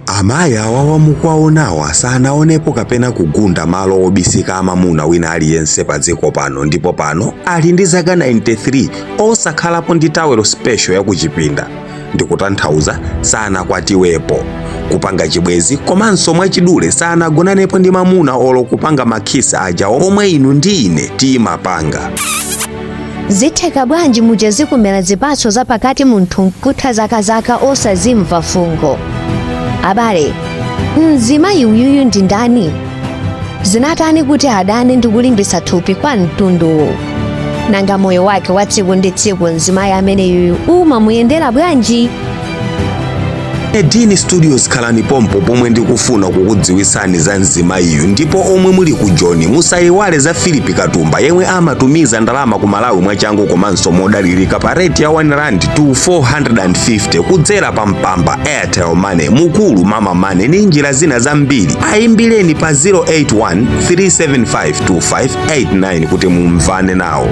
Amayi awawa mukuwaonawa sanaonepo kapena kugunda malo obisika amamuna wina aliyense pa dziko pano, ndipo pano ali ndi zaka 93 osakhalapo ndi tawelo special yakuchipinda. Ndikutanthauza sanakwatiwepo, kupanga chibwezi, komanso mwachidule sanagonanepo ndi mamuna olo kupanga makhisi aja omwe inu ndi ine timapanga. Zitheka bwanji muja zikumera zipatso zapakati munthu nkutha zakazaka osazimva fungo? Abale, mzimayi uyuyu ndi ndani? Zinatani kuti adane ndi kulimbitsa thupi kwa mtunduwu? Nanga moyo wake wa tsiku ndi tsiku mzimayi ameneyuyu umamuyendera bwanji? Edini Studios, khalani pompo pomwe ndikufuna kukudziwitsani za mzimayiyu. Ndipo omwe muli ku Joni, musayiwale za Philip Katumba yemwe amatumiza ndalama ku Malawi mwachangu komanso modalirika pa rate ya 1 rand to 450 kudzera pa Mpamba, Airtel Money, Mukulu, Mama Money ndi njira zina zambiri. Ayimbireni pa 081 375 2589 kuti mumvane nawo.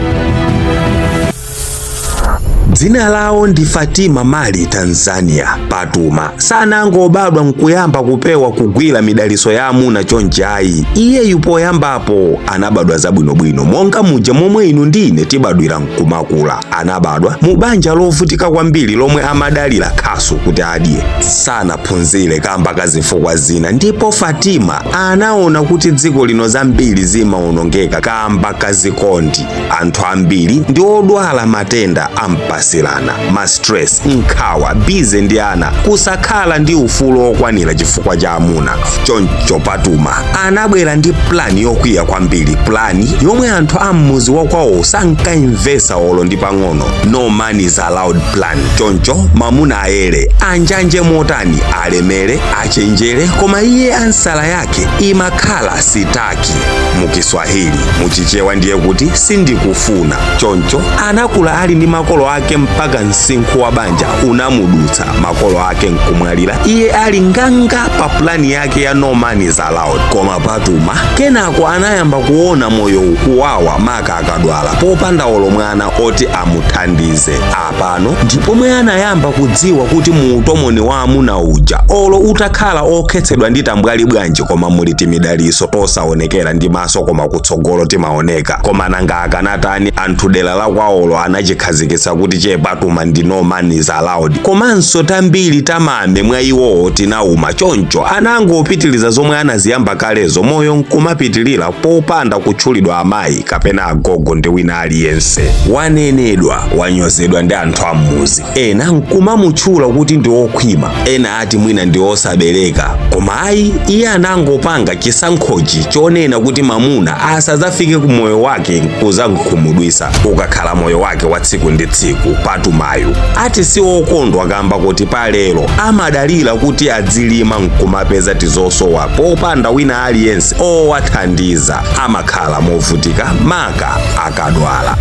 Dzina lawo ndi Fatima Mali, Tanzania. Patuma sanangobadwa nkuyamba kupewa kugwira midaliso ya amuna chonchi ayi. Iyeyu poyambapo anabadwa zabwinobwino monga muja momwe inu ndi ine tibadwira nkumakula. Anabadwa mu banja lovutika kwambiri lomwe amadalira khasu kuti adye. Sanaphunzire kamba ka zifukwa zina, ndipo Fatima anaona kuti dziko lino zambiri zimaonongeka kamba ka zikondi. Anthu ambiri ndi odwala matenda ampasilana, ma stress, nkhawa, busy ndi ana, kusakhala ndi ufulu okwanira chifukwa cha amuna. Choncho Patuma anabwera ndi plani yokwiya kwambiri, plani yomwe anthu a mmuzi wakwawo sankayimvesa olo ndi pang'ono: no man is allowed plan. Choncho mamuna ayere anjanje motani, alemere, achenjere, koma iye ansala yake imakhala sitaki mukiswahili, muchichewa ndiye kuti sindikufuna. Choncho anakula ali ndi makolo ake mpaka msinkhu wa banja unamudutsa, makolo ake nkumwalira iye ali nganga pa plani yake ya no man is allowed. Koma Patuma kenako anayamba kuona moyo kuwawa, maka akadwala popanda olo mwana oti amuthandize. Apano ndipomwe anayamba kudziwa kuti mu utomoni wa amuna uja, olo utakhala okhetsedwa ndi tambwali bwanji, koma muli timidaliso tosaonekera ndi maso, koma kutsogolo timaoneka. Koma nanga akanatani? Anthu dera la kwawolo anachikhazikitsa kuti che Patuma ndi no man is allowed, komanso tambiri tamame mwa iwowo tinauma. Choncho anangopitiliza zomwe anaziyamba kalezo, moyo nkumapitilira popanda kutchulidwa amayi kapena agogo ndi wina aliyense. Wanenedwa, wanyozedwa ndi anthu ammuzi, ena nkumamutchula kuti ndi okhwima, ena ati mwina ndi osabereka. Koma ayi, iye anangopanga chisankhochi chonena kuti mamuna asadzafike ku moyo wake nkuzamkhumudwisa. Ukakhala moyo wake wa tsiku ndi tsiku, Patumayu ati si okondwa kamba kuti palero amadalira kuti adzilima nkumapeza tizosowa popanda wina aliyense owathandiza. Amakhala movutika maka akadwala.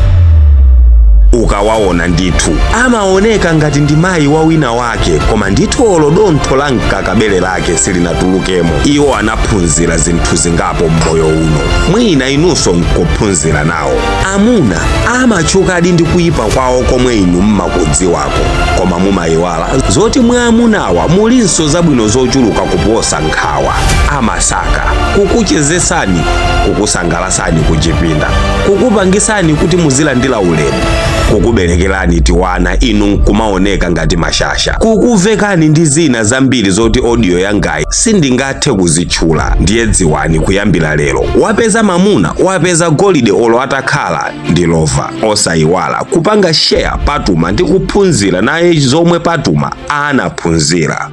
Ukawaona ndithu amaoneka ngati ndi mayi wa wina wake, koma ndithu olo dontho la mkaka bere lake silinatulukemo. Iwo anaphunzira zinthu zingapo m'moyo uno, mwina inunso nkuphunzira nawo. Amuna amatchukadi ndi kuyipa kwawo komwe inu mmakudziwako, koma mumayiwala zoti mwa amunawa mulinso zabwino zochuluka kuposa nkhawa. Amasaka kukuchezesani, kukusangalasani kuchipinda, kukupangisani kuti muzilandira ulemu, kukuberekerani tiwana inu nkumaoneka ngati mashasha, kukuvekani ndi zina zambiri zoti audio yangayi sindingathe kuzitchula. Ndiye dziwani, kuyambira lero wapeza mamuna, wapeza golide, olo atakhala ndi lova. Osayiwala kupanga share Patuma ndi kuphunzira naye zomwe Patuma anaphunzira.